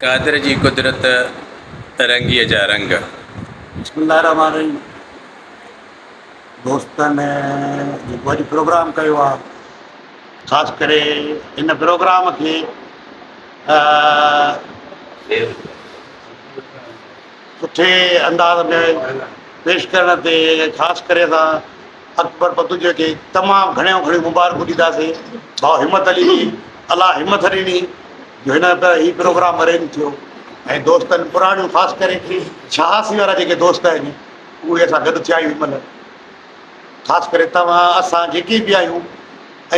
قادر جي قدرت رنگيء جا رنگ. بسم الله الرحمن الرحيم دوستن جيڪو اڄ پروگرام ڪيو آ خاص ڪري ان پروگرام کي سٺي انداز ۾ پيش ڪرڻ تي خاص ڪري اسان اڪبر پتوجي کي تمام گهڻيون گهڻيون مبارڪون ڏينداسين ڀاء همت علي جي الله همٿ ڏني جو هن هي پروگرام ارينج ٿيو ۽ دوستن پراڻيون خاص ڪري 86 وارا جيڪي دوست آهن اهي اسان گڏ ٿيا آهيون هن مهل خاص ڪري توهان اسان جيڪي به آهيون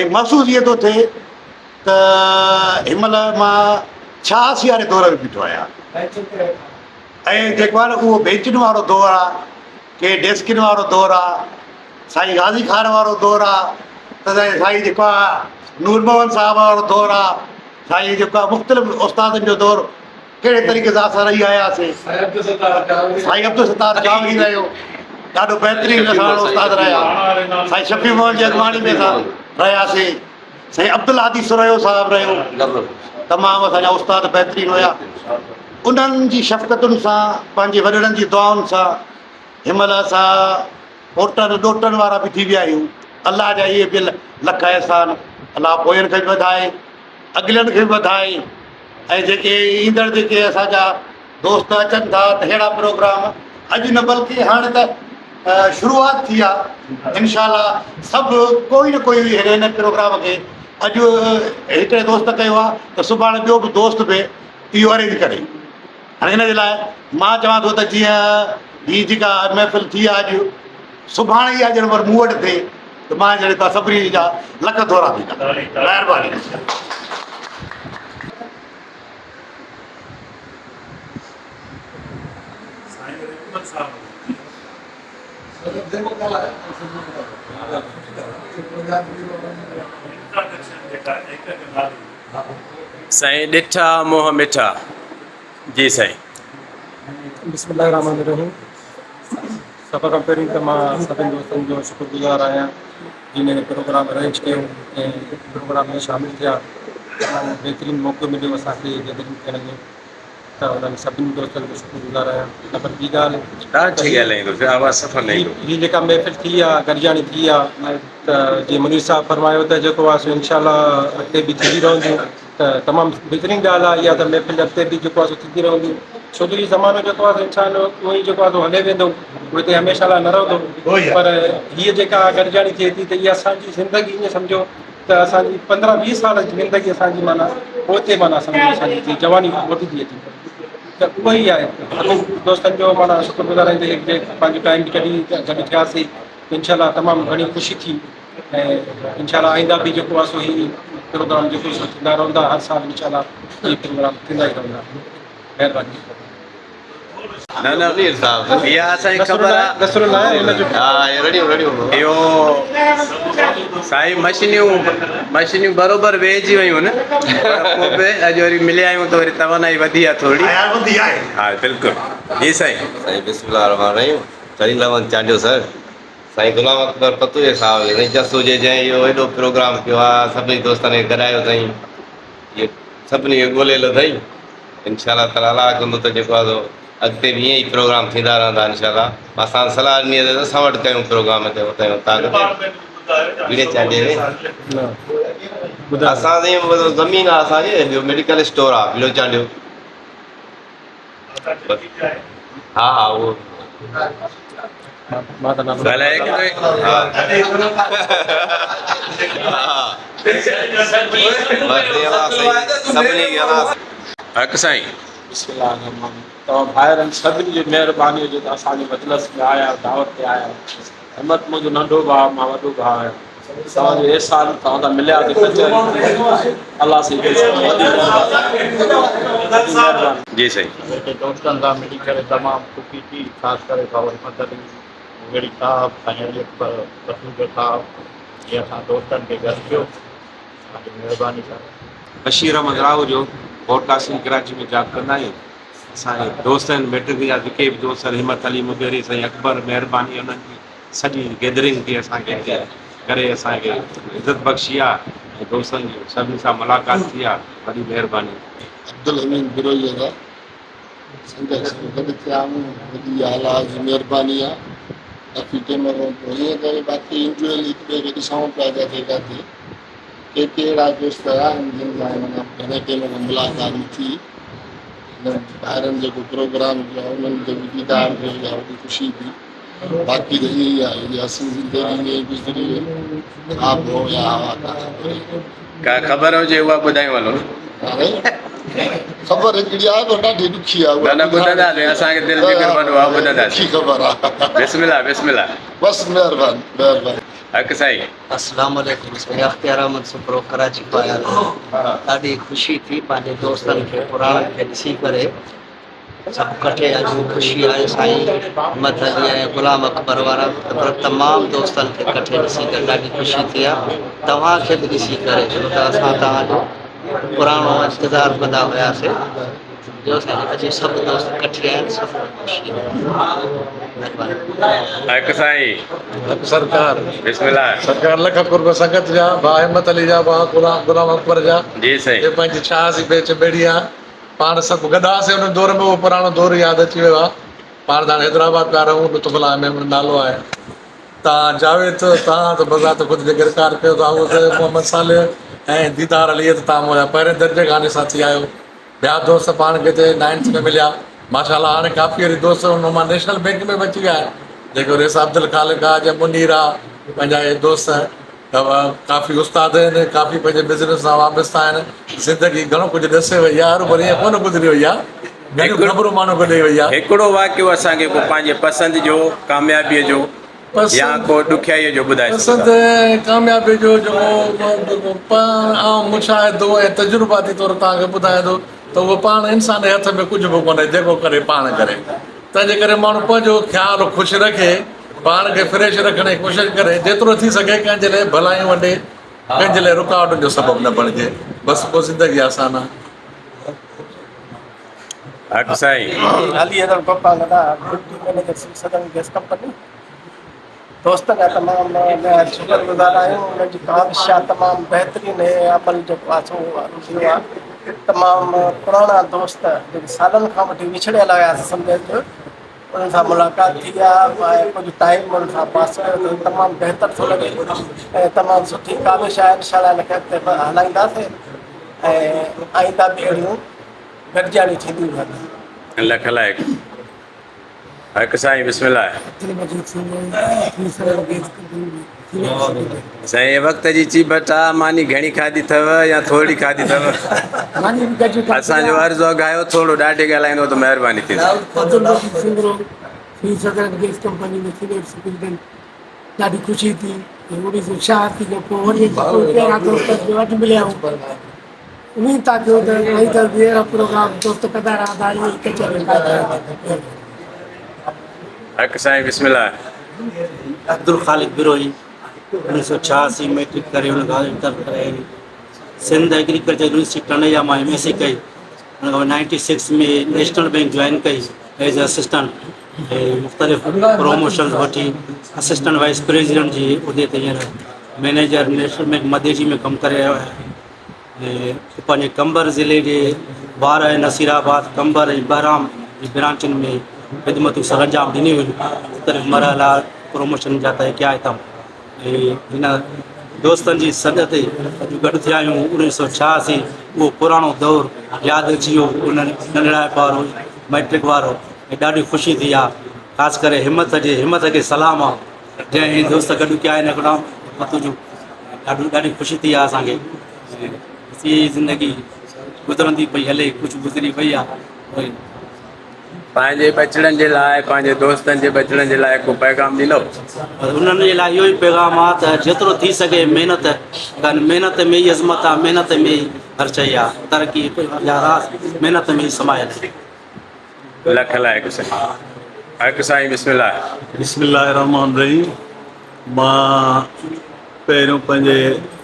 ۽ محسوس ائين ٿو ٿئي ته هن مهل مان 86 واري دور ۾ بيٺو آهيان ۽ جيڪو آهي نه اهو بينچن وارو دور آهي ڪي ڊيسڪن وارو دور آ، سائين غازي خان وارو دور آ ته سائين جيڪو آ نور محمد صاحب وارو دور آ، سائين جيڪو آ مختلف استادن جو دور ڪهڙي طريقي سان اسان رهي آياسين. سائين عبدالستار چاوري رهيو ڏاڍو بهترين اسان وٽ استاد رهيا. سائين شفيع محمد جي اڳواڻي ۾ اسان رهياسين. سائين عبدالهادي سرهيو صاحب رهيو. تمام اسان جا استاد بهترين هيا. انهن جي شفقتن سان پنهنجي وڏڙن جي دعائن سان هن مهل اسان پوٽن ڏوهٽن وارا به ٿي ويا آهيون. الله جا اهي به لک احسان. الله پوين کي به وڌائي اڳلن کي به وڌائي ۽ جيڪي ايندڙ جيڪي اسان جا دوست اچن ٿا ته اهڙا پروگرام اڄ نه بلڪه هاڻي ته شروعات ٿي آهي انشاء الله سڀ ڪوئي نه ڪوئي هن پروگرام کي اڄ هڪڙي دوست ڪيو آهي ته سڀاڻي ٻيو به دوست به اهو ارينج ڪري. هاڻي ان جي لاء مان چوان ٿو ته جيئن هي جيڪا محفل ٿي آهي اڄ سڀاڻي اها ڄڻ ور مون وٽ ٿئي ته مان ڄڻ توهان سڀني جا لک ٿورا ٿيندا. مهرباني. سائين ڏٺا منهن مٺا جي سائين. بسم الله الرحمن الرحيم سڀ کان پهرين ته مان سڀني دوستن جو شڪر گذار آهيان جن هن پروگرام ارينج ڪيو ۽ پروگرام ۾ شامل ٿيا تمام بهترين موقعو مليو اسان کي گيدرنگ ٿيڻ جو ته انهن سڀني دوستن جو شڪر گذار آهيان نمبر ٻي ڳالهه هي جيڪا محفل ٿي آهي گڏجاڻي ٿي آهي ته جيئن منير صاحب فرمايو ته جيڪو آهي سو انشاء الله اڳتي به ٿيندي رهنديون ته تمام بهترين ڳالهه آهي اها ته محفل اڳتي به جيڪو آهي سو ٿيندي رهندي ڇو جو هي زمانو جيڪو آهي سو انسان اهو ئي جيڪو آهي سو هلي ويندو اهو هتي هميشه لاء نه رهندو پر هيء جيڪا گڏجاڻي ٿئي ٿي ته اها اسانجي زندگي ائين سمجهو ته اسانجي پندرهن ويهه سال جي زندگي اسانجي معنيٰ پوئتي معنيٰ سمجهو اسانجي جواني موٽي ٿي اچي ته اهو ئي آهي سڀني دوستن جو معنيٰ شڪر گذار آهيون جيڪي پنهنجو ٽائيم ڪڍي گڏ ٿياسين انشاء الله تمام گهڻي خوشي ٿي ۽ انشاء الله آئنده به جيڪو آهي سو هي پروگرام جيڪو سو ٿيندا رهندا هر سال انشاء الله هي پروگرام ٿيندا ئي رهندا مهرباني. نه نه اها اسان کي خبر آ نصر الله آهي ان جو اهو سائين مشينيون مشينيون بروبر ويهجي ويون آهن پر پوء به اڄ وري مليا آهيون ته وري توانائي وڌي آ ٿورڙي ها بلڪل جي سائين. سائين بسم الله الرحمن الرحيم خليل احمد چانڊيو سر سائين غلام اڪبر پتوجي صاحب کي سائين جس هجي جنهن اهو ايڏو پروگرام ڪيو آهي سڀني دوستن کي گڏايو اٿائين اهي سڀني کي ڳولي لڌائين انشاء الله تعالي الله ڪندو ته جيڪو آهي سو اڳتي به ائين ئي پروگرام ٿيندا رهندا انشاء الله اسان صلاح ڏني آهي ته اسان وٽ ڪيون پروگرام هتي اتي اوطاق تي ويڙهي چانڊيي ۾ اسان سائين زمين آهي اسان جي ٻيو ميڊيڪل اسٽور آهي ويڙهو چانڊيو ها ها اهو حق سائين. بسم الله الرحمن الرحيم توهان ڀائرن سڀني جي مهرباني هجي ته اسان جي مجلس ۾ آيا دعوت تي آيا همت منهنجو ننڍو ڀاء مان وڏو ڀاء آهيان توهان جو احسان توهان سان مليا ته ڪچهري ٿي الله سائين خوش ڪري وڏي مهرباني. جي سائين. جيڪي دوستن سان ملي ڪري تمام خوشي ٿي خاص ڪري ڀائو احمد علي مغيري صاحب سائين علي اڪبر پتوجو صاحب جي اسان دوستن کي گڏ ڪيو توهان جي مهرباني سر. بشير احمد راهوجو براڊڪاسٽنگ ڪراچي ۾ جاب ڪندا آهيون اسان جي دوست آهن ميٽرڪ جا جيڪي به دوست آهن همت علي مغيري سائين اڪبر مهرباني انهن جي سڄي گيدرنگ ٿي اسان کي هتي ڪري اسان کي عزت بخشي آ ۽ دوستن جي سڀني سان ملاقات ٿي آ وڏي مهرباني. عبدالحميد بروهيء سان سنگت سان گڏ ٿيا آهيون وڏي الله جي مهرباني آهي ڪافي ٽيم کان پوء ائين ڪري باقي انجوئل هڪ ٻئي کي ڏسون پيا جاٿي ڪاٿي ڪي ڪي اهڙا دوست آهن جن سان معنيٰ گهڻي ٽيم کان ملاقات نه ٿي هنن ڀائرن جيڪو پروگرام ڪيو آهي انهن جو به ديدار ٿيو اها وڏي خوشي ٿي باقي ته ائين ئي آهي اها اصل زندگي ائين ئي گذري وئي خواب هو يا هوا ڪا خبر ئي ڪونهي. ڪا خبر هجي اها ٻڌايون هلو نه. هاڻي خبر هڪڙي آهي پر ڏاڍي ڏکي آهي نه نه ٻڌنداسين اسان کي دل جگر وڏو آهي ٻڌنداسين. ڏکي خبر آهي. بسم الله بسم الله. بس مهرباني مهرباني. حق سائين. اسلام عليڪم سائين اختيار احمد سپرو ڪراچي کان آيل آهيان ڏاڍي خوشي ٿي پنهنجي دوستن کي پراڻن کي ڏسي ڪري سڀ ڪٺي اڄ خوشي آهي سائين همت علي ۽ غلام اڪبر وارا پر تمام دوستن کي ڪٺي ڏسي ڪري ڏاڍي خوشي ٿي آهي توهان کي به ڏسي ڪري ڇو ته اسان توهان جو پراڻو انتظار ڪندا هياسي ٻيو سائين اڄ سڀ دوست ڪٺي آهن سڀ خوشي مهرباني. حق سائين. حق سرڪار. بسم الله. سرڪار لک قرب سنگت جا ڀاء همت علي جا ڀاء غلام اڪبر جا جي سائين. جي پنهنجي ڇهاسي بيچ ٻيڙي آ پاڻ سڀ گڏ هئاسين ان دور ۾ اهو پراڻو دور ياد اچي ويو آ پاڻ ته هاڻي حيدرآباد پيا رهون لطف الله ميمڻ نالو آهي تان جاويد تان ته بذات خود جيڪي رڪارڊ ڪيو ٿا اهو ته محمد صالح ۽ ديدار علي ته تان منهنجا پهرين درجي کان ساٿي آهيو ٻيا دوست پاڻ کي هتي نائنٿ ۾ مليا ماشاء الله هاڻي ڪافي وري دوست ان مان نيشنل بينڪ ۾ به اچي ويا آهن جيڪو رئيس عبدالخالق آ جي منير آ پنهنجا اهي دوست ڪافي استاد آهن ڪافي پنهنجي بزنس سان وابسته آهن زندگي گهڻو ڪجهه ڏسي وئي آهي هروڀرو ائين ڪونه گذري وئي آهي گهڻيون خبرون ماڻهو کي ڏئي وئي آهي. هڪڙو واقعو اسان کي ڪو پنهنجي پسند جو، ڪاميابيء جو يا ڪو ڏکيائيء جو ٻڌائي سگهو پسند ٿا. ۽ ڪاميابيء جو جيڪو پاڻ عام مشاهدو ۽ تجرباتي طور توهان کي ٻڌايان ٿو ته اهو پاڻ انسان جي هٿ ۾ ڪجهه به ڪونهي جيڪو ڪري پاڻ ڪري تنهن جي ڪري ماڻهو پنهنجو خيال خوش رکي پاڻ کي فريش رکڻ جي ڪوشش ڪري جيترو ٿي سگهي ڪنهن جي لاء ڀلايون ونڊي ڪنهن جي لاء رڪاوٽن جو سبب نه بڻجي بس پوء زندگي آسان آهي. حق سائين. علي حيدر گوپانگ ادا deputy manager Sindh southern gas company دوستن جا تمام نهايت شڪر گذار آهيون انهن جي ڪاوش آ تمام بهترين هي عمل جيڪو آ سو ٿيو آ تمام پراڻا دوست جيڪي سالن کان وٺي وڇڙيل هياسي سمجهه انهن سان ملاقات ٿي آ ۽ ڪجهه ٽائيم انهن سان پاس ڪيو ته تمام بهتر ٿو لڳي ۽ تمام سٺي ڪاوش آهي انشاء الله ان کي اڳتي هلائينداسين ۽ آئنده به اهڙيون گڏجاڻيون ٿينديون رهنديون. لک لائق. حق سائين بسم الله. سائين وقت جي چيڀٽ آ ماني گهڻي کاڌي ٿو يا ٿورڙي کاڌي ٿو اسان جو عرض اگهايو ٿورو ڏاڍي ڳالهائيندو ته مهرباني ٿيندي. عبدالمجيد سندرو Sindh southern gas company ۾ senior superintendent ڏاڍي خوشي ٿي اڻويهه سو ڇهاسي کان پوء وري پهريان دوست اڄ مليا اميد ٿا ڪيون ته آئنده به اهڙا پروگرام دوست ڪندا رهندا ائين ئي ڪچهري ڪندا رهندا. حق سائين بسم الله. عبدالخالق بروهي 1986 مئٽرڪ ڪري ان کان انٽر ڪري سنڌ ايگريڪلچر يونيورسٽي ٽنڊيجا مان ايم ايس سي ڪئي ان کان پوء ninety six ۾ national bank join ڪئي ايز اي اسسٽنٽ ۽ مختلف پروموشنز وٺي اسسٽنٽ وائيس پريزيڊنٽ جي عهدي تي هينئر مئنيجر نيشنل بينڪ مديجي ۾ ڪم ڪري رهيو آهيان ۽ پنهنجي قمبر ضلعي جي وارهه ۽ نصير آباد، قمبر ۽ بهرام جي برانچن ۾ خدمتون سرانجام ڏنيون ويون. مختلف مرحلا پروموشن جا طئي ڪيا اٿم ۽ هن دوستن جي سڏ تي اڄ گڏ ٿيا آهيون. 1986 اهو پراڻو دور ياد اچي ويو ان ننڍڙائپ وارو مئٽرڪ وارو ۽ ڏاڍي خوشي ٿي آهي خاص ڪري همت جي همت کي سلام آهي. جنهن هي دوست گڏ ڪيا آهن هڪڙا پتو جو ڏاڍو ڏاڍي خوشي ٿي آهي اسان کي سي زندگي گذرندي پئي هلي ڪجهه گذري وئي آهي. پنهنجي ٻچڙن جي لاء پنهنجي دوستن جي ٻچڙن جي لاء ڪو پيغام ڏيندؤ؟ انهن جي لاء اهو ئي پيغام آهي ته جيترو ٿي سگهي محنت ڪن محنت ۾ ئي عظمت آهي محنت ۾ ئي هر شيء آهي ترقي جا راز محنت ۾ ئي سمايل آهن. لک لائق سائين. حق سائين بسم الله. بسم الله الرحمٰن الرحيم مان پهريون پنهنجي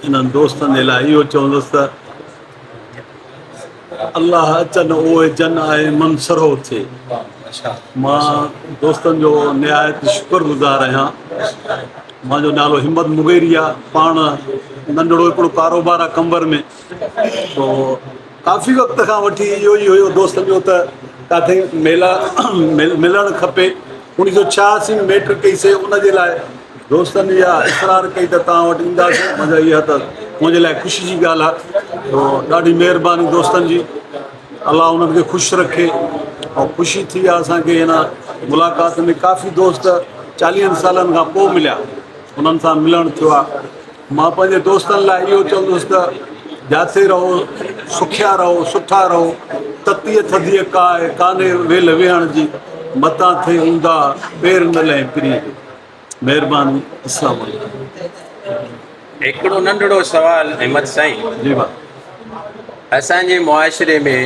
انهن دوستن جي لاء اهو چوندس ته الله اچن اهي جن آهي من سرهو ٿئي مان دوستن جو نهايت شڪر گذار آهيان منهنجو نالو همت مغيري آهي پاڻ ننڍڙو هڪڙو ڪاروبار آهي قمبر ۾ تو ڪافي وقت کان وٺي اهو ئي هيو دوستن جو ته ڪاٿي ميلا ملڻ کپي. 1986 ۾ ميٽرڪ ڪئي سي ان جي لاء دوستن اها اصرار ڪئي ته توهان وٽ اينداسين. منهنجا اها ته منهنجي لاء خوشي جي ڳالهه آهي. تو ڏاڍي مهرباني دوستن جي. الله انهن کي خوش رکي ۽ خوشي ٿي آهي اسان کي هن ملاقات ۾ ڪافي دوست چاليهن سالن کان پوء مليا انهن سان ملڻ ٿيو آهي مان پنهنجي دوستن لاء اهو چوندس ته جاٿي رهو سکيا رهو سٺا رهو تتيء ٿڌيء ڪاء ڪانهي ويل ويهڻ جي متان ٿئي اونداهه پير نه لهين پرينء جو. مهرباني اسلام عليڪم. هڪڙو ننڍڙو سوال همت سائين. جي ڀاء. اسان جي معاشري ۾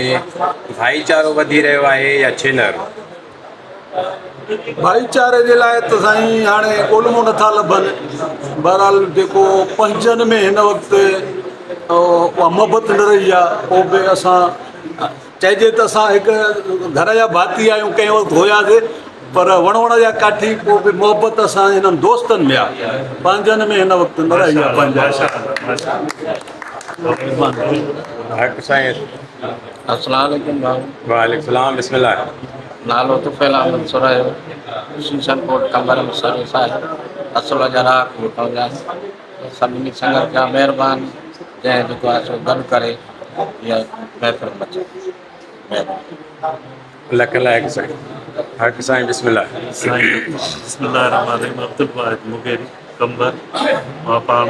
ڀائيچارو وڌي رهيو آهي يا ڇينهرو؟ ڀائيچاري جي لاء ته سائين هاڻي ڳولمو نٿا لڀن بهرحال جيڪو پنهنجن ۾ هن وقت اها محبت نه رهي آهي پوء به اسان چئجي ته اسان هڪ گهر جا ڀاتي آهيون ڪنهن وقت هياسي پر وڻ وڻ جا ڪاٺي پوء به محبت اسان هنن دوستن ۾ آهي پنهنجن ۾ هن وقت نه رهي آهي سائين السلام عليڪم ڀائو. وعليڪم السلام بسم الله. نالو Tufail Ahmed Sarhio session court Qambar ۾ service آهي اصل جا رهاڪو اتان جا سڀني سنگت جا مهربان جنهن جيڪو آهي سو گڏ ڪري هيء محفل مچائي مهرباني. لک لائق سائين. حق سائين بسم الله. سائين بسم الله الرحمن الرحيم عبدالواحد مغيري قمبر مان پاڻ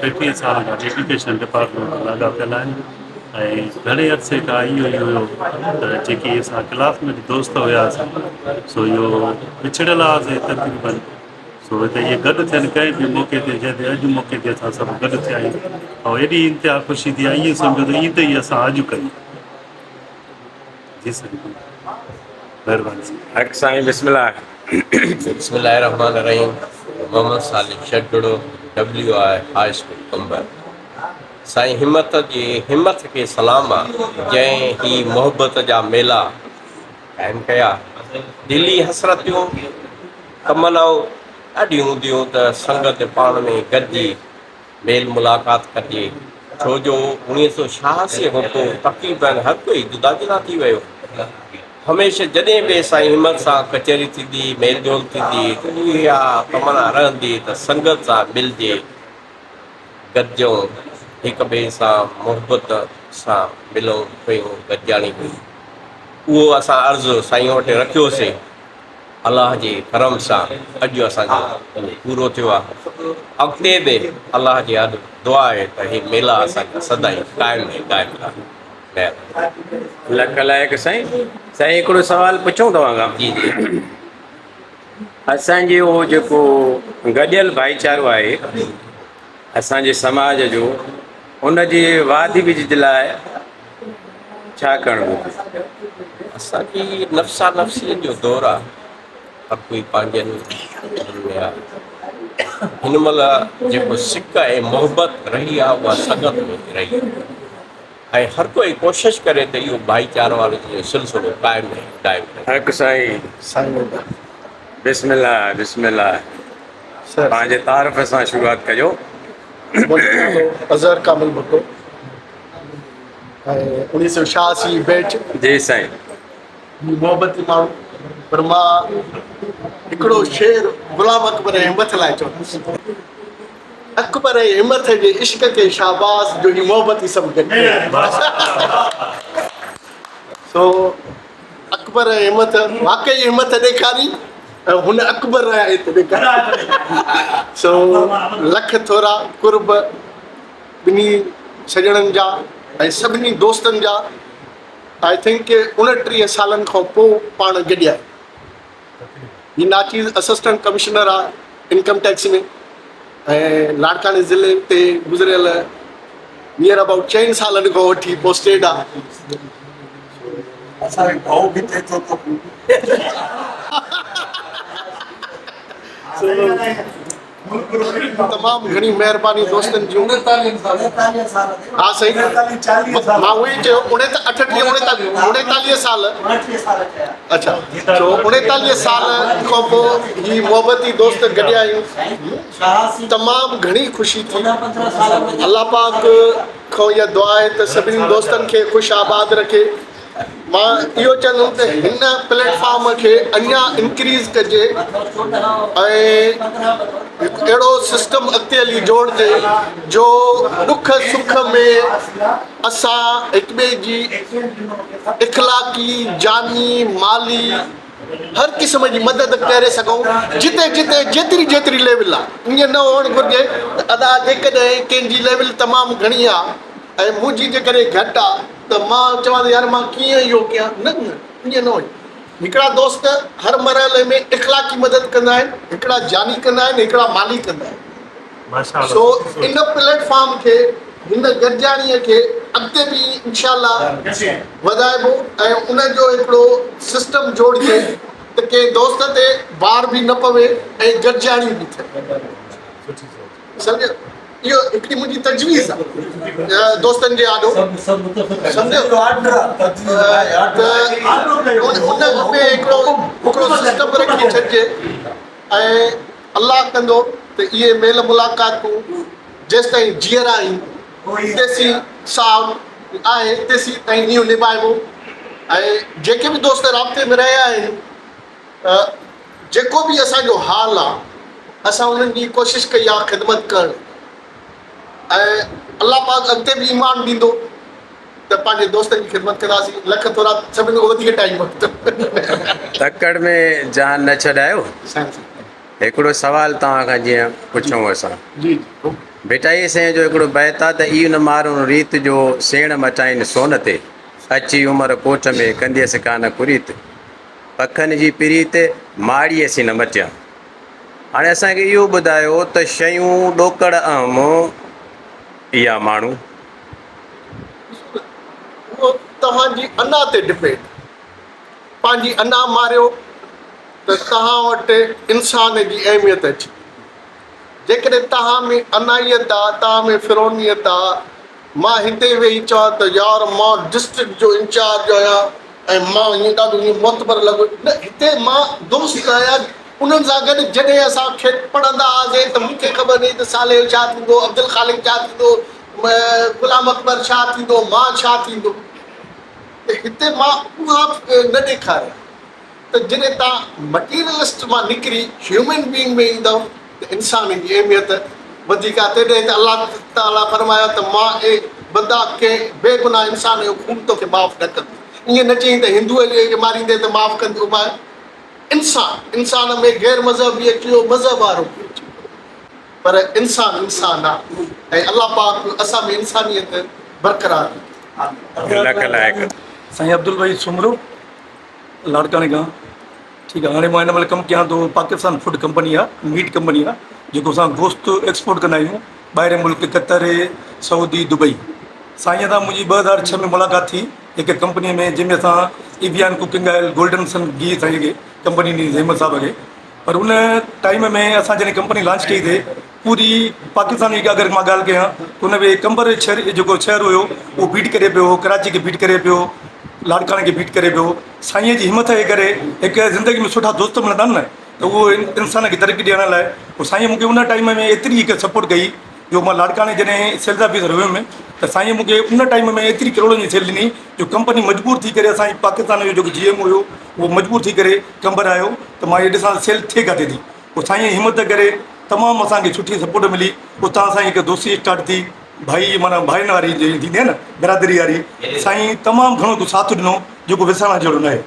35 سالن کان ايجوڪيشن ڊپارٽمينٽ سان لاڳاپيل آهيان ۽ گهڻي عرصي کان اهو ئي هيو ته جيڪي اسان ڪلاس ميٽ دوست هياسين سو اهو وڇڙيل هئاسين تقريبن سو هتي اهي گڏ ٿين ڪنهن به موقعي تي جنهن تي اڄ موقعي تي اسان سڀ گڏ ٿيا آهيون ۽ ايڏي انتها خوشي ٿي آهي ائين سمجهو ته عيد ئي اسان اڄ ڪئي جي سائين مهرباني سائين. حق سائين بسم الله. بسم الله الرحمن الرحيم Muhammad Saleh Shahgaro W I high school Qambar سائين همت جي همت کي سلام آ جنهن هي محبت جا ميلا قائم ڪيا دلي حسرتيون تمنائون ڏاڍيون هونديون ته سنگت پاڻ ۾ گڏجي ميل ملاقات ڪجي، ڇو جو 1986 کان پوء تقريباً هر ڪوئي جدا جدا ٿي ويو. هميشه جڏهن به سائين همت سان ڪچهري ٿيندي، ميل جول ٿيندي ته اها تمنا رهندي ته سنگت سان ملجي، گڏجون، هڪ ٻئي سان محبت سان ملون پيون، گڏجاڻي ڪيون. اهو اسان عرض سائين وٽ رکيوسين. الله جي ڪرم سان اڄ اسان جو اهو پورو ٿيو آهي. اڳتي به الله جي آڏو دعا آهي ته هي ميلا اسان جا سدائين قائم ۽ دائم رهن. مهرباني. لک لائق سائين. سائين هڪڙو سوال پڇون توهان کان. جي جي. اسان جي اهو جيڪو گڏيل ڀائيچارو آهي اسان جي سماج جو ان جي واڌ ويجهه جي لاء ڇا ڪرڻ گهرجي؟ اسان جي نفسا نفسيء جو دور آ، هر ڪوئي پنهنجن انهن ۾ آ. هن مهل جيڪو سڪ ۽ محبت رهي آ اها سنگت ۾ رهي آ ۽ هر ڪوئي ڪوشش ڪري ته اهو ڀائيچارو وارو جيئن سلسلو قائم ۽ دائم رهي. حق سائين. بسم الله بسم الله پنهنجي تعارف سان شروعات ڪجو. منهنجو نالو اظهر ڪامل ڀٽو ۽ 1986 بيچ. جي سائين. محبتي ماڻهو پر مان هڪڙو شعر غلام اڪبر ۽ همٿ لاء چوندس. اڪبر ۽ همٿ جي عشق کي شاباس جو هي محبتي سڀ گڏ ڪيا. سو اڪبر ۽ همٿ واقعي همٿ ڏيکاري ۽ هن اڪبر آهي ته ڏيکاري. سو لک ٿورا قرب ٻنهي سڄڻن جا ۽ سڀني دوستن جا I think 29 سالن کان پوء پاڻ گڏيا هي ناچيز اسسٽنٽ ڪمشنر آ انڪم ٽيڪس ۾ ۽ لاڙڪاڻي ضلعي تي گذريل نيئر ابائوٽ چئن سالن کان وٺي پوسٽيڊ آ. اسان کي ڀؤ به ٿئي ٿو ته تمام گهڻي مهرباني دوستن جون. ها سائين مان اهو ئي چيو 38. اٺٽيهه 39 سال اڇا سو 39 سال کان پوء هي محبتي دوست گڏيا آهيون تمام گهڻي خوشي ٿي الله پاڪ کان اها دعا آهي ته سڀني دوستن کي خوش آباد رکي. مان اهو چوندم ته هن پليٽ فارم کي اڃا انڪريز ڪجي ۽ هڪ اهڙو سسٽم اڳتي هلي جوڙجي جو ڏک سک ۾ اسان هڪ ٻئي جي اخلاقي جاني مالي هر قسم جي مدد ڪري سگهون جتي جتي جيتري جيتري ليول آهي ائين نه هئڻ گهرجي ته ادا جيڪڏهن ڪنهن جي ليول تمام گهڻي آهي ۽ منهنجي جيڪڏهن گهٽ آهي ته مان چوان ته يار مان ڪيئن اهو ڪيان نه نه ائين نه هجي هڪڙا دوست هر مرحلي ۾ اخلاقي مدد ڪندا آهن هڪڙا جاني ڪندا آهن هڪڙا مالي ڪندا آهن سو ان پليٽ فارم کي هن گڏجاڻي کي اڳتي به انشاء الله وڌائبو ۽ ان جو هڪڙو سسٽم جوڙجي ته ڪنهن دوست تي بار به نه پوي ۽ گڏجاڻي به ٿئي سمجهيو اهو هڪڙي منهنجي تجويز آهي دوستن جي آڏو سمجهيو ته ان ۾ هڪڙو هڪڙو سسٽم رکي ڇڏجي ۽ الله ڪندو ته اهي ميل ملاقاتون جيستائين جيئرا آهيون تيسين ساهه آهي تيسين تائين اهو نڀائبو ۽ جيڪي به دوست رابطي ۾ رهيا آهن جيڪو به اسان جو حال آ اسان انهن جي ڪوشش ڪئي آ خدمت ڪرڻ ۽ الله پاڪ اڳتي به ايمان ڏيندو ته پنهنجي دوستن جي خدمت ڪنداسين لک ٿورا سڀني کان وڌيڪ ٽائيم ورتو. تڪڙ ۾ جان نه ڇڏايو. هڪڙو سوال توهان کان جيئن پڇون اسان. ڀٽائي سائين جو هڪڙو بيت آ ته اي نه مارون ريت جو سيڻ مٽائين سون تي اچي عمر ڪوٽ ۾ ڪنديس ڪانه ڪريت. پکن جي پريت ماڙيء سين نه مٽيان. هاڻي اسان کي اهو ٻڌايو ته شيون ڏوڪڙ اهم يا ماڻهو؟ اهو توهان جي انا تي ڊپينڊ. پنهنجي انا ماريو ته توهان وٽ انسان جي اهميت اچي. جيڪڏهن توهان ۾ انائيت آ، توهان ۾ فرعونيت آ، مان هتي ويهي چوان ته يار مان ڊسٽرڪٽ جو انچارج آهيان ۽ مان ائين ڏاڍو ائين معتبر لڳو نه هتي مان دوست آهيان انهن سان گڏ جڏهن اسان کي پڙهندا هئاسين ته مون کي خبر نه هئي ته صالح ڇا ٿيندو عبدالخالق ڇا ٿيندو غلام اڪبر ڇا ٿيندو مان ڇا ٿيندو ته هتي مان اها نه ڏيکاريان ته جڏهن توهان مٽيريلسٽ مان نڪري هيومن بينگ ۾ ايندؤ ته انسان جي اهميت وڌيڪ آهي تڏهن ته الله تعاليٰ فرمايو ته مان اي بندا ڪنهن بي گناهه انسان جو خون توکي معاف نه ڪندس ائين نه چئين ته هندوء کي ماريندين ته معاف ڪندومانء انسان انسان ۾ غير مذهب به اچي ويو مذهب وارو به اچي ويو پر انسان انسان آهي ۽ الله پاڪ اسان ۾ انسانيت برقرار رکي. لک لائق. سائين عبدالوحيد سومرو لاڙڪاڻي کان ٺيڪ آ هاڻي مان هن مهل ڪم ڪيان ٿو پاڪستان فوڊ ڪمپني آ ميٽ ڪمپني آ جيڪو اسان گوشت ايڪسپورٽ ڪندا آهيون ٻاهرين ملڪ قطر سعودي دبئي سائين سان منهنجي 2006 ۾ ملاقات ٿي هڪ ڪمپني ۾ جنهن ۾ اسان ايويان ڪوڪنگ آئل گولڊن سن گيهه سائين کي ڪمپني ڏني احمد صاحب کي پر ان ٽائيم ۾ اسان جڏهن ڪمپني لانچ ڪئي تي پوري پاڪستان جي اگر مان ڳالهه ڪيان ته ان ۾ قمبر شهر جيڪو شهر هيو اهو بيٽ ڪري پيو ڪراچي کي بيٽ ڪري پيو لاڙڪاڻي کي بيٽ ڪري پيو سائينء جي همٿ جي ڪري هڪ زندگي ۾ سٺا دوست ملندا آهن نه ته اهو انسان کي ترقي ڏيڻ لاء پوء سائينء مون کي ان ٽائيم ۾ ايتري هڪ سپورٽ ڪئي جو مان لاڙڪاڻي جڏهن سيلز آفيسر هيم ته سائينء مون کي ان ٽائيم ۾ ايتري ڪروڙن جي سيل ڏني جو ڪمپني مجبور ٿي ڪري اسان جي پاڪستان جو جيڪو جي ايم هيو اهو مجبور ٿي ڪري قمبر آيو ته مان اهي ڏسان سيل ٿئي ڪاٿي ٿي پوء سائين همت ڪري تمام اسان کي سٺي سپورٽ ملي اتان اسان جي هڪ دوستي اسٽارٽ ٿي ڀائي معنيٰ ڀائين واري جي ٿيندي آهي نه برادري واري سائين تمام گهڻو هڪ ساٿ ڏنو جيڪو وسارڻ جهڙو ناهي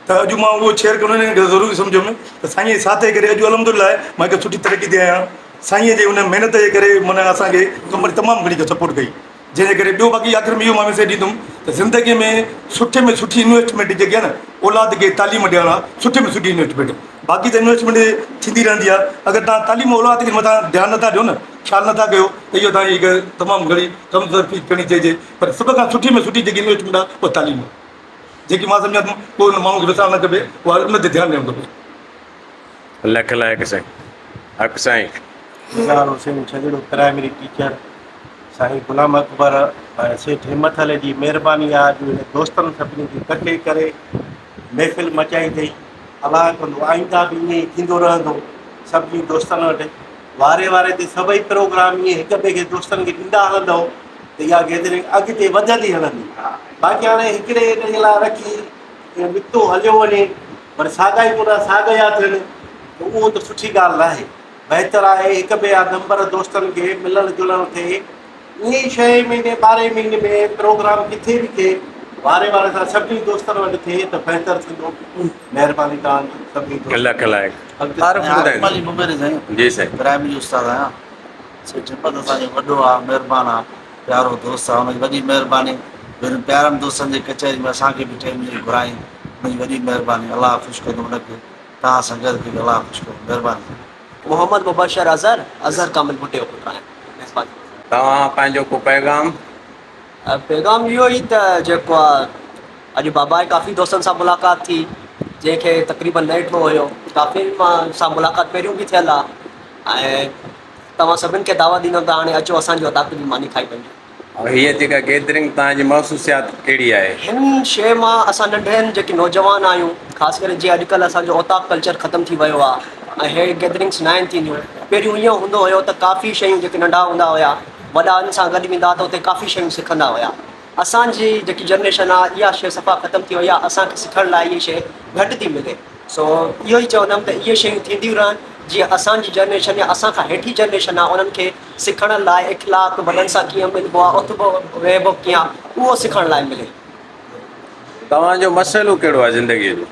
ته اڄ مان اهو شيئر ڪرڻ ان ڪري ضروري سمجهيم ته سائين جي ساٿ جي ڪري اڄ الحمد لله مان هڪ سٺي ترقي تي آهيان سائين جي ان محنت جي ڪري معنيٰ اسان کي ڪمپني تمام گهڻي سپورٽ ڪئي جنهن جي ڪري ٻيو باقي آخر ۾ اهو مان ميسيج ڏيندم ته زندگي ۾ سٺي ۾ سٺي انويسٽمينٽ جيڪي آهي نه اولاد کي تعليم ڏيڻ آهي سٺي ۾ سٺي انويسٽمينٽ باقي ته انويسٽمينٽ ٿيندي رهندي آهي اگر توهان تعليم اولاد کي مٿان ڌيان نٿا ڏيو نه خيال نٿا ڪيو ته اهو توهان جي هڪ تمام گهڻي ڪم ظرفي کڻي چئجي پر سڀ کان سٺي ۾ سٺي جيڪي انويسٽمينٽ آهي اها تعليم آهي جيڪي مان سمجهان ٿو ڪو ان ماڻهو کي وسارڻ نه کپي اها ان تي ڌيان ڏيڻ کپي. لک لائق سائين حق سائين. نثار حسين ڇڄڙو پرائمري ٽيچر سائين غلام اڪبر ۽ سيٺ همٿ علي جي مهرباني آهي جو هن دوستن سڀني کي ڪٺي ڪري محفل مچائي اٿئي. الله ڪندو آئنده به ائين ئي ٿيندو رهندو. سڀني دوستن وٽ واري واري تي سڀئي پروگرام ائين هڪ ٻئي کي دوستن کي ڏيندا هلندؤ ته اها گيدرنگ اڳتي وڌندي هلندي. باقي هاڻي هڪڙي هڪ جي لاء رکي ائين نڪتو هليو وڃي پر ساڳا ئي پورا ساڳيا ٿين ته اهو ته سٺي ڳالهه ناهي. بهتر آهي هڪ ٻئي جا نمبر دوستن کي ملڻ جلڻ ٿئي. ائين ئي ڇهين مهيني ٻارهين مهيني ۾ پروگرام ڪٿي به ٿئي واري واري سان سڀني دوستن وٽ ٿئي ته بهتر ٿيندو. مهرباني توهان جي سڀني دوستن لک لائق. تعارف ٻڌائيندو. جي سائين. پرائمري استاد آهيان. سيٺ همت اسان جو وڏو آ مهربان آ پيارو دوست آ ان جي وڏي مهرباني جو انهن پيارن دوستن جي ڪچهري ۾ اسان کي به ٽيم ڏئي گهرائين ان جي وڏي مهرباني الله خوش ڪندو ان کي توهان سان گڏ کي به الله خوش ڪندو مهرباني. محمد مبشر اظهر، اظهر ڪامل ڀٽي جو پٽ آهيان. مهرباني. توهان پنهنجو ڪو پيغام؟ پيغام اهو ئي ته جيڪو آ اڄ بابا جي ڪافي دوستن سان ملاقات ٿي جنهن کي تقريبن نه ڏٺو هيو ڪافي سان ملاقات پهريون به ٿيل آ ۽ توهان سڀن کي دعوت ڏيندم ته هاڻي اچو اسان جي اوطاق تي به ماني کائي وڃجو. هيء جيڪا گيدرنگ توهان جي محسوسيات ڪهڙي آهي؟ هن شيء مان اسان ننڍڙن جيڪي نوجوان آهيون خاص ڪري جيئن اڄڪلهه اسان جو اوطاق ڪلچر ختم ٿي ويو آهي ۽ هي گيدرنگس ناهن ٿينديون پهريون ائين هوندو هيو ته ڪافي شيون جيڪي ننڍا هوندا هيا وڏن سان گڏ ويندا ته اتي ڪافي شيون سکندا هيا اسان جي جيڪي جنريشن آهي اها شيء صفا ختم ٿي وئي آهي اسان کي سکڻ لاء اها شيء گهٽ ٿي ملي سو اهو ئي چوندم ته اهي شيون ٿينديون رهن جيئن اسان جي جنريشن يا اسان کان هيٺين جنريشن آهي انهن کي سکڻ لاء اخلاق وڏن سان ڪيئن ملبو آهي اٿبو ويهبو ڪيئن آهي اهو سکڻ لاء ملي. توهان جو مسئلو ڪهڙو آهي زندگيء جو؟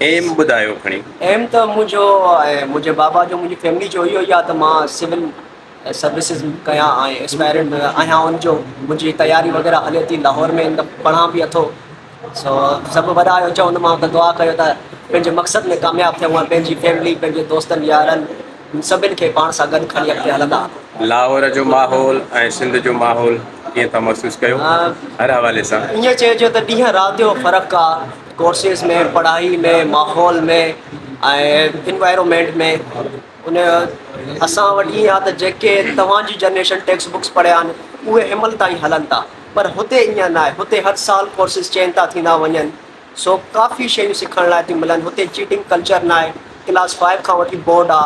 ايم ٻڌايو کڻي. ايم ته منهنجو ۽ منهنجي بابا جو منهنجي فيملي جو اهو ئي آهي ته مان سول سروسز ڪيان ۽ اسپائرنٽ آهيان ان جو منهنجي تياري وغيره هلي ٿي لاهور ۾ پڙهان به اٿو سو سڀ وڏا آهيو چوندومانو ته دعا ڪيو ته پنهنجي مقصد ۾ ڪامياب ٿيون ۽ پنهنجي فيملي پنهنجي دوستن يارن سڀن کي پاڻ سان گڏ کڻي اڳتي هلندا. لاهور جو ماحول ۽ سنڌ جو ماحول ڪيئن ٿا محسوس ڪيو هر حوالي سان؟ ائين چئجي ته ڏينهن رات جو فرق آ ڪورسز ۾ پڙهائي ۾ ماحول ۾ ۽ انوائرومينٽ ۾ ان اسان وٽ ائين آ ته جيڪي توهان جي جنريشن ٽيڪسٽ بڪس پڙهيا آهن اهي هن مهل تائين هلن ٿا پر هتي ائين ناهي هتي هر سال ڪورسز چينج ٿا ٿيندا وڃن سو ڪافي شيون سکڻ لاء ٿيون ملن هتي چيٽنگ ڪلچر ناهي ڪلاس فائيو کان وٺي بورڊ آ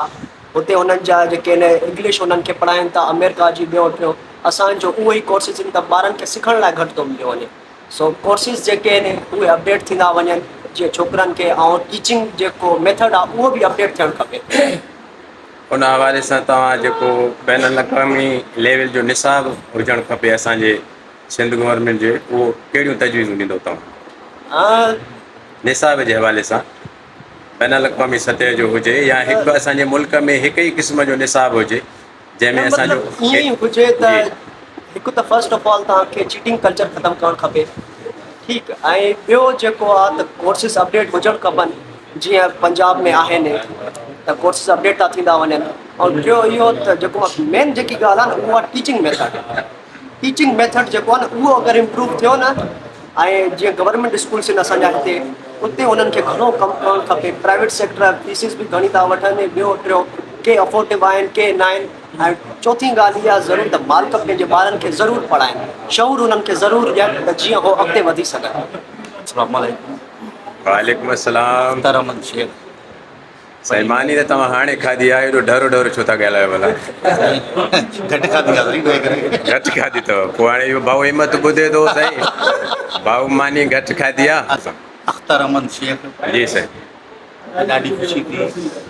هتي انهن جا جيڪي آهن انگلش انهن کي پڙهائين ٿا آمريڪا جي ٻيو ٽيون اسان جو اهو ئي ڪورسز آهن ته ٻارن کي سکڻ لاء گهٽ ٿو مليو وڃي سو ڪورسز جيڪي آهن اهي اپڊيٽ ٿيندا وڃن جيئن ڇوڪرن کي ۽ ٽيچنگ جيڪو ميٿڊ آهي اهو به اپڊيٽ ٿيڻ کپي. ان حوالي سان توهان جيڪو بين الاقوامي ليول جو نصاب هجڻ کپي اسان جي سنڌ گورنمينٽ جي اهو ڪهڙيون تجويزون ڏيندو توهان نصاب جي حوالي سان بين الاقوامي سطح جو هجي يا هڪ اسان جي ملڪ ۾ هڪ ئي قسم جو نصاب هجي جنهن ۾ اسان جو مطلب ائين ئي هجي ته هڪ ته فرسٽ آف آل توهان کي چيٽنگ ڪلچر ختم ڪرڻ کپي ٺيڪ ۽ ٻيو جيڪو آ ته ڪورسز اپڊيٽ هجڻ کپن جيئن پنجاب ۾ آهن ته ڪورسز اپڊيٽ ٿا ٿيندا وڃن ۽ ٽيو اهو ته جيڪو مين جيڪي ڳالهه آ نه اهو آ ٽيچنگ ميٿڊ ٽيچنگ ميٿڊ جيڪو آ نه اهو اگر امپروو ٿيو نه ۽ جيئن گورنمينٽ اسڪولس آهن اسان جا هتي اتي انهن کي گهڻو ڪم ڪرڻ کپي پرائيويٽ سيڪٽر فيسز به گهڻي ٿا وٺن ٻيو ٽيو ڪي افورڊيبل آهن ڪي نه آهن ۽ چوٿين ڳالهه اها ضرور ته مالڪ پنهنجي ٻارن کي ضرور پڙهائن شعور انهن کي ضرور ڏين ته جيئن هو اڳتي وڌي سگهن. السلام عليڪم. وعليڪم السلام. اختر احمد شيخ. سائين ماني ته توهان هاڻي کاڌي آهي ايڏو ڍرو ڍرو ڇو ٿا ڳالهايو ڀلا. گهٽ کاڌي آهي سائين تنهن ڪري. گهٽ کاڌي اٿو پوء هاڻي اهو ڀائو همت ٻڌي ٿو سائين ڀائو ماني گهٽ کاڌي آهي. اختر احمد شيخ. جي سائين. ڏاڍي خوشي ٿي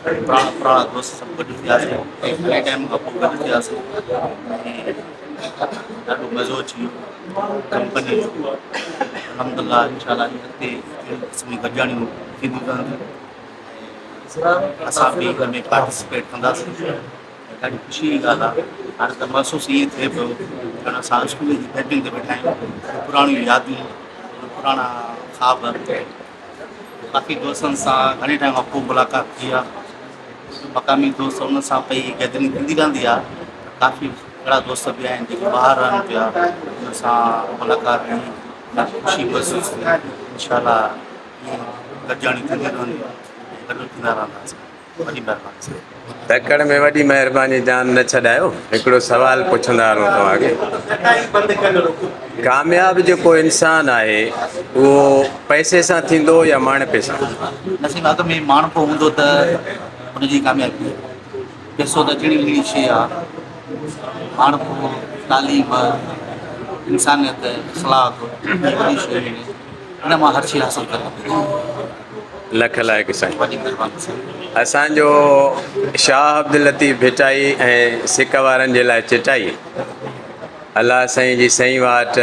پراڻا پراڻا دوست سڀ گڏ ٿياسين ۽ گهڻي ٽائيم کان پوء گڏ ٿياسين ۽ ڏاڍو مزو اچي ويو ڪمپني جو الحمدلله انشاء الله اڳتي اهڙي قسم جون گڏجاڻيون ٿينديون رهنديون اسان به ان ۾ پارٽيسپيٽ ڪنداسين ۽ ڏاڍي خوشي جي ڳالهه آهي هاڻي ته محسوس ائين ٿئي پيو ڄڻ اسان اسڪول جي بينچن تي ويٺا آهيون پراڻيون ياديون پراڻا خواب ڪافي دوستن سان گهڻي ٽائيم کان پوء ملاقات ٿي آهي مقامي دوست انهن سان پئي گيدرنگ ٿيندي رهندي آهي ڪافي اهڙا دوست به آهن جيڪي ٻاهر رهن پيا انهن سان ملاقات ٿي ڏاڍي خوشي محسوس ٿي انشاء الله ائين گڏجاڻيون ٿينديون رهنديون ۽ گڏ ٿيندا رهنداسين. وڏي مهرباني سائين. تڪڙ ۾ وڏي مهرباني جان نه ڇڏايو هڪڙو سوال پڇندا هلون توهان کي ڪامياب جيڪو انسان آهي اهو پئسي سان ٿيندو يا ماڻهپي سان؟ نسيم اڳ ۾ ماڻهپو هوندو ته ان جي ڪاميابي آهي پئسو ته اچڻي وڃڻي شيء آهي ماڻهپو تعليم انسانيت اخلاق اهي وڏي شيون آهن ان مان هر شيء حاصل ڪري سگهجي ٿي. لک لائق سائين. وڏي مهرباني سائين. اسان جو شاهه عبداللطيف ڀٽائي ۽ سڪ وارن جي لاء چٽائي. الله سائين جي سئين واٽ،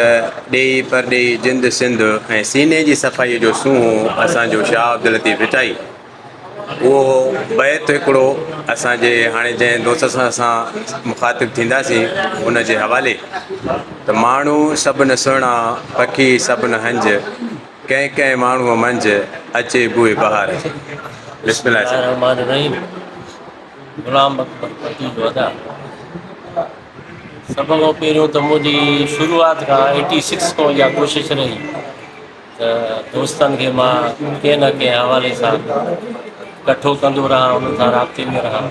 ڏيهي پرڏيهي، جند سنڌ ۽ سيني جي صفائي جو سونهون اسان جو شاهه عبداللطيف ڀٽائي. اهو بيت هڪڙو اسان جي هاڻي جنهن دوست سان اسان مخاطب ٿينداسين ان جي حوالي ته ماڻهو سڀ نه سهڻا، پکي سڀ نه هنج، ڪنهن ڪنهن ماڻهوء منجهه اچي بوء بهار جي. بسم الله الله الرحمٰن الرحيم غلام اڪبر پتيجو ادا سڀ کان پهريون ته منهنجي شروعات کان ايٽي سڪس کان اها ڪوشش رهي ته دوستن کي مان ڪنهن نه ڪنهن حوالي سان ڪٺو ڪندو رهان انهن سان رابطي ۾ رهان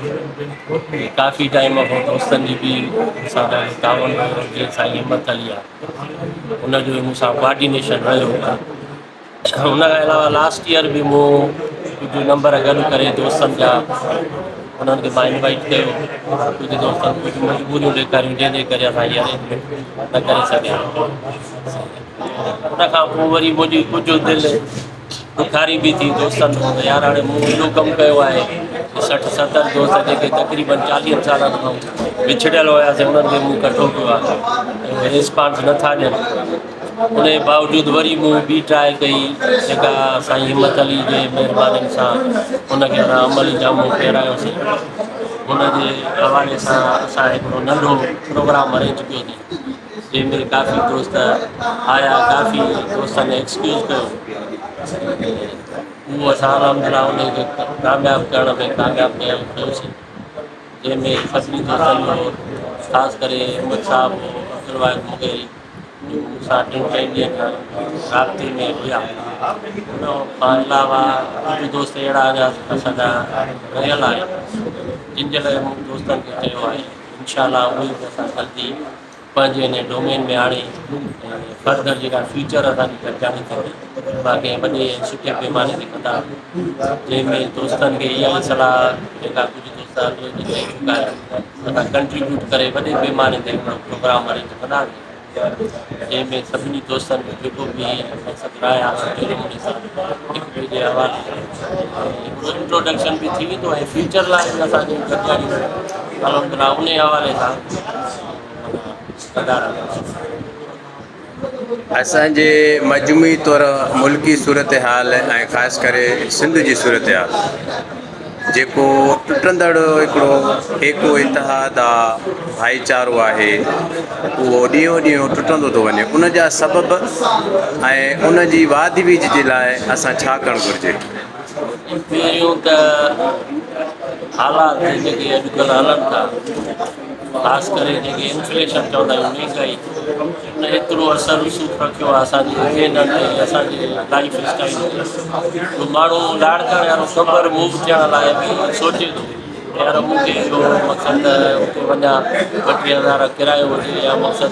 ڪافي ٽائيم کان دوستن جي به مون سان ڏاڍو تعاون رهيو جيئن سائين همت علي آهي ان جو مون سان ڪوآرڊينيشن رهيو. ان کان علاوه لاسٽ ايئر به مون ڪجهه نمبر گڏ ڪري دوستن جا انهن کي مان انوائٽ ڪيو ڪجهه دوستن ڪجهه مجبوريون ڏيکاريون جنهن جي ڪري اسان هي ارينجمينٽ نه ڪري سگهيا. ان کان پوء وري منهنجي ڪجهه دل ڏکاري به ٿي دوستن کان ته يار هاڻي مون ايڏو ڪم ڪيو آهي 60 70 دوست جيڪي تقريبن 40 سالن کان وڇڙيل هياسين انهن کي مون ڪٺو ڪيو آهي ۽ ريسپانس نٿا ڏين. ان جي باوجود وري مون ٻي ٽراء ڪئي جيڪا سائين همت علي جي مهربانين سان ان کي اسان عملي جامو پهرايوسين. ان جي حوالي سان اسان هڪڙو ننڍو پروگرام ارينج ڪيوسين جنهن ۾ ڪافي دوست آيا ڪافي دوستن ايڪسڪيوز ڪيو اهو اسان الحمدلله ان کي ڪامياب ڪرڻ ۾ ڪامياب ڪيوسين. جنهن ۾ سڀني دوستن جو خاص ڪري احمد صاحب عبدالواحد مغيري جو مون سان ٽن چئن ڏينهن کان رابطي ۾ هيا. ان کان علاوه ڪجهه دوست اهڙا اڃا اسان جا رهيل آهن جن جي لاء مون دوستن کي چيو آهي انشاء الله اهي به اسان جلدي پنهنجي ان ڊومين ۾ آڻي ۽ فردر جيڪا فيوچر اسان جي گڏجاڻي ٿيندي اها ڪنهن وڏي ۽ سٺي پيماني تي ڪندا جنهن ۾ دوستن کي اها ئي صلاح جيڪا ڪجهه دوست آلريڊي چئي چڪا آهن اسان ڪنٽريبيوٽ ڪري وڏي پيماني تي هڪڙو پروگرام ارينج ڪنداسين جنهن ۾ سڀني دوستن جو جيڪو به مقصد راء آهي سٺي نموني سان هڪ ٻئي جي حوالي هڪڙو انٽروڊڪشن به ٿي ويندو ۽ فيوچر لاء به اسان جون گڏجاڻيون الحمدلله ان حوالي سان ڪندا رهنداسين. اسان جي مجموعي طور ملڪي صورتحال ۽ خاص ڪري سنڌ جي صورتحال جيڪو ٽٽندڙ هڪڙو ايڪو اتحاد آ ڀائيچارو آهي اهو ڏينهون ڏينهون ٽٽندو ٿو وڃي ان جا سبب ۽ ان جي واڌ ويجهه جي لاء اسان ڇا ڪرڻ گهرجي؟ پهريون ته حالات جيڪي اڄڪلهه هلن ٿا خاص ڪري جيڪي انفليشن چوندا آهيون مهنگائي ان ايترو اثر رسوخ رکيو آهي اسان جي ذهنن تي اسان جي لائف اسٽائل تي جو ماڻهو لاڙڪاڻي وارو قمبر موو ٿيڻ لاء به سوچي ٿو يار مون کي اهو مقصد ته اتي وڃان 32 هزار ڪرايو هجي يا مقصد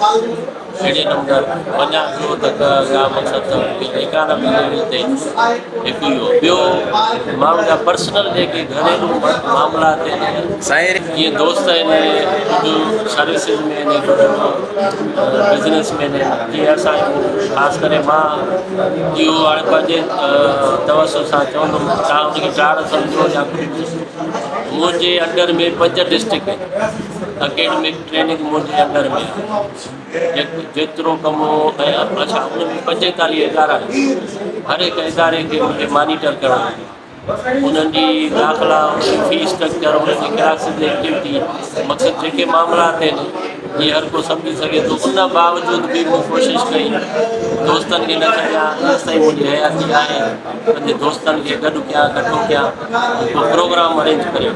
اهڙي نموني وڃان پيو ته ڪا مقصد ته مون کي اڪانامي ليول تي هڪ اهو ٻيو ماڻهن جا پرسنل جيڪي گهريلو معاملا آهن جيئن دوست آهن ڪجهه سروسز ۾ آهن ڪجهه بزنس مين آهن جيئن اسان آهيون خاص ڪري مان اهو هاڻي پنهنجي توسط سان چوندم توهان ان کي ڊاڙ سمجهو يا ڪجهه به منهنجي انڊر ۾ پنج ڊسٽرڪٽ آهن اڪيڊمڪ ٽريننگ منهنجي انڊر ۾ آهي جيترو ڪم ۽ اڇا ان ۾ 45 ادارا آهن هر هڪ اداري کي مونکي مانيٽر ڪرڻو پوندو انهن جي داخلا انهن جي في اسٽرڪچر انهن جي ڪلاسز جي ايڪٽيوٽي مقصد جيڪي معاملات آهن اهي هر ڪو سمجهي سگهي ٿو ان باوجود به مون ڪوشش ڪئي دوستن کي نه ڇڏيان جيستائين منهنجي حياتي آهي پنهنجي دوستن کي گڏ ڪيان ڪٺو ڪيان هڪ پروگرام ارينج ڪريان.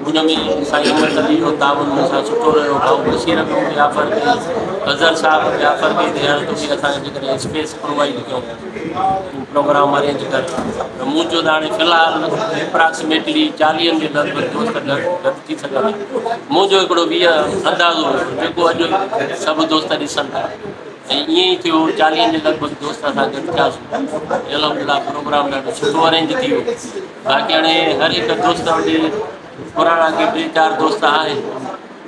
ان ۾ سائين احمد علي جو تعاون مون سان سٺو رهيو. ڀائو بشير به مون کي آفر ڪئي، اظهر صاحب به آفر ڪئي ته يار توکي اسان جيڪڏهن اسپيس پرووائيڊ ڪيون تون پروگرام ارينج ڪر ته مون چيو ته هاڻي في الحال اپراڪسيميٽلي چاليهن جي لڳ ڀڳ دوست گڏ ٿي سگهندا. منهنجو هڪڙو 20 اندازو هيو جيڪو اڄ سڀ دوست ڏسن ٿا ۽ ائين ئي ٿيو چاليهن جي لڳ ڀڳ دوست اسان گڏ ٿياسون الحمدلله پروگرام ڏاڍو سٺو ارينج ٿي ويو. باقي هاڻي هر هڪ دوست وٽ پراڻا ڪي ٽي چار دوست آهن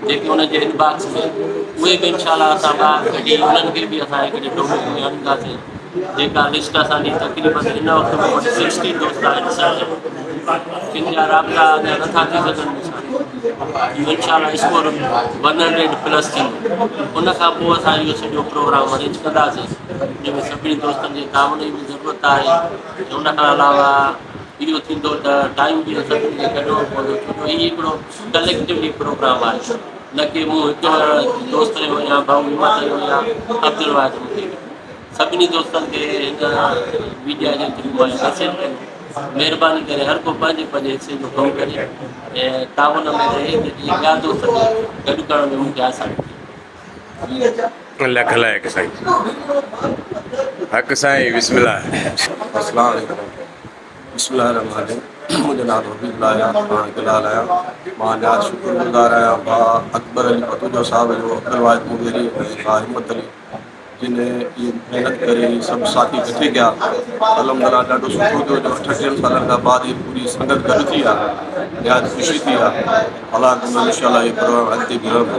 جيڪي ان جي انباڪس ۾ اهي به انشاء الله اسان ٻاهر ڪڍي انهن کي به اسان هڪڙي ٽاپڪ ۾ آڻينداسين جيڪا لسٽ اسان جي تقريبن هن وقت مون وٽ 60 دوست آهن سر جن جا رابطا اڃا نٿا ٿي سگهن مون سان اهو انشاء الله اسڪور 100 پلس ٿيندو ان کان پوء اسان اهو سڄو پروگرام ارينج ڪنداسين جنهن ۾ سڀني دوستن جي تعاون جي به ضرورت آهي ۽ ان کان علاوه اهو ٿيندو ته ٽائيم به سڀني کي ڪڍڻو پوندو ڇو جو هي هڪڙو ڪليڪٽولي پروگرام آهي نه ڪي مون هڪ دوست جو يا ڀائو همت جو يا عبدالواحد مون کي سڀني دوستن کي هن ميڊيا جي ٿرو مان ميسيج ڪندو مهرباني ڪري هر ڪو پنهنجي پنهنجي حصي جو ڪم ڪري ۽ تعاون ۾ رهي ته جيئن ٻيا دوست به گڏ ڪرڻ ۾ مون کي آساني ٿئي. لک لائق سائين. حق سائين بسم الله. السلام عليڪم بسم الله الرحمن الرحيم منهنجو نالو حبيب الله آهي مان بلال آهيان مان نهايت شڪر گذار آهيان ڀاء اڪبر علي پتوجو صاحب جو عبدالواحد مغيري ۽ ڀاء همت علي جن اهي محنت ڪري سڀ ساٿي ڪٺي ڪيا الحمدلله ڏاڍو سٺو ٿيو جو اٺٽيهن سالن کان بعد هي پوري سنگت گڏ ٿي آهي نهايت خوشي ٿي آهي الله ڪندو انشاء الله هي پروگرام اڳتي به رهندو.